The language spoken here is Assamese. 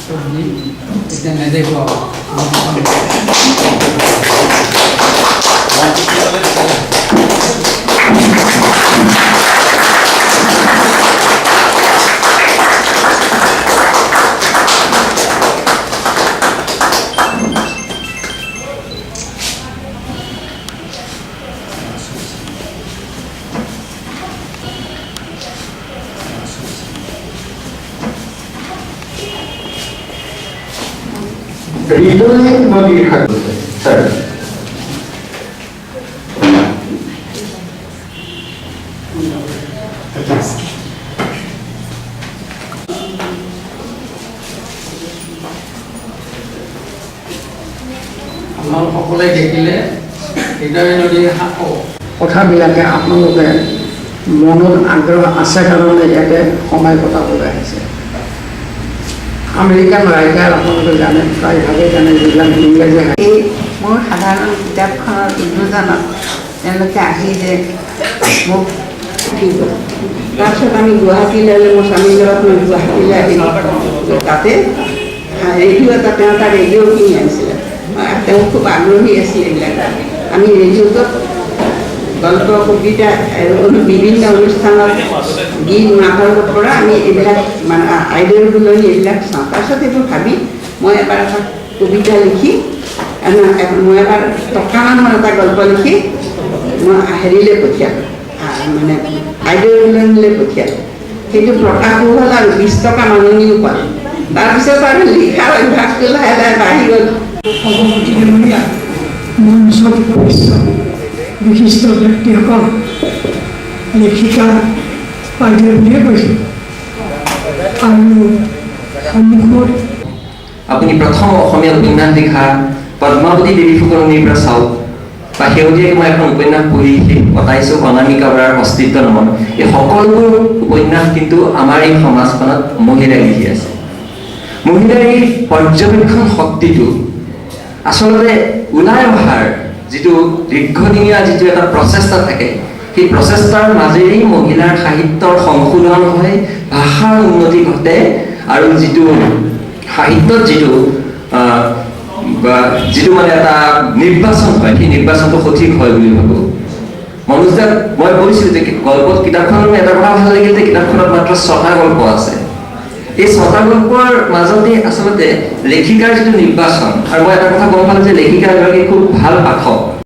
চব্জি এতিয়া নেদেখুৱাব। হৃদয় নদীৰ সাগৰ ছাৰ। আপোনালোক সকলোৱে দেখিলে হৃদয় নদীৰ সাঁকো। কথাবিলাকে আপোনালোকে মনত আগ্ৰহ আছে কাৰণে ইয়াতে সময় কটাবলৈ আহিছে। আমেৰিকান ৰাইটাৰ আপোনালোকে জানে, প্ৰায়ভাগেই জানে, যিবিলাক ইংৰাজী এই মোৰ সাধাৰণ কিতাপখনৰ উদ্বোধনত তেওঁলোকে আহি যে মোক উঠি গ'ল। তাৰপিছত আমি গুৱাহাটীলৈ আহিলোঁ। মোৰ স্বামীৰ লগত মই গুৱাহাটীলৈ আহিলোঁ। তাতে ৰেডিঅ' এটা, তেওঁ এটা ৰেডিঅ' কিনি আনিছিলে। তেওঁ খুব আগ্ৰহী আছিল এইবিলাক। আমি ৰেডিঅ'টোত গল্প, কবিতা আৰু বিভিন্ন অনুষ্ঠানত গীত মাতৰ পৰা আমি এইবিলাক মানে আইদেউৰ বুলনি এইবিলাক চাওঁ। তাৰপিছত এইবোৰ ভাবি মই এবাৰ এটা কবিতা লিখি, মই এবাৰ টকা নামৰ এটা গল্প লিখি মই হেৰিলৈ পঠিয়ালোঁ, মানে আইদেউৰ বুলনিলৈ পঠিয়ালোঁ। সেইটো প্ৰকাশো হ'ল আৰু 20 টকা মাননিও পালোঁ। তাৰপিছত আৰু লিখাৰ অভ্যাসটো লাহে লাহে বাঢ়ি গ'ল। সভাপতি ডাঙৰীয়া, মঞ্চত উপবিষ্ট বিশিষ্ট ব্যক্তিসকল, লেখিকা বাইদেউ বুলিয়ে কৈছোঁ আৰু সন্মুখত আপুনি প্ৰথম অসমীয়া উপন্যাস লিখা পদ্মাৱতী দেৱী ফুকননিৰ পৰা চাওক বা শেহতীয়াকৈ মই এখন উপন্যাস পঢ়ি শেষ কটাইছোঁ, অনামিকা বৰাৰ অস্তিত্ব নামৰ, এই সকলোবোৰ উপন্যাস কিন্তু আমাৰ এই সমাজখনত মহিলাই লিখি আছে। মহিলাৰ এই পৰ্যবেক্ষণ শক্তিটো আচলতে ওলাই অহাৰ যিটো দীৰ্ঘদিনীয়া যিটো এটা প্ৰচেষ্টা থাকে, সেই প্ৰচেষ্টাৰ মাজেৰেই মহিলাৰ সাহিত্যৰ সংশোধন হয়, ভাষাৰ উন্নতি ঘটে আৰু যিটো সাহিত্যত যিটো বা যিটো মানে এটা নিৰ্বাচন হয়, সেই নিৰ্বাচনটো সঠিক হয় বুলি ভাবোঁ। মনোজ দাক মই কৈছিলোঁ যে গল্পত কিতাপখনত এটা কথা ভাল লাগিল যে কিতাপখনত মাত্ৰ ছটা গল্প আছে। এই ছটা গল্পৰ মাজতে আচলতে লেখিকাৰ যিটো নিৰ্বাচন, আৰু মই এটা কথা গম পালোঁ যে লেখিকা এগৰাকী খুব ভাল পাঠক।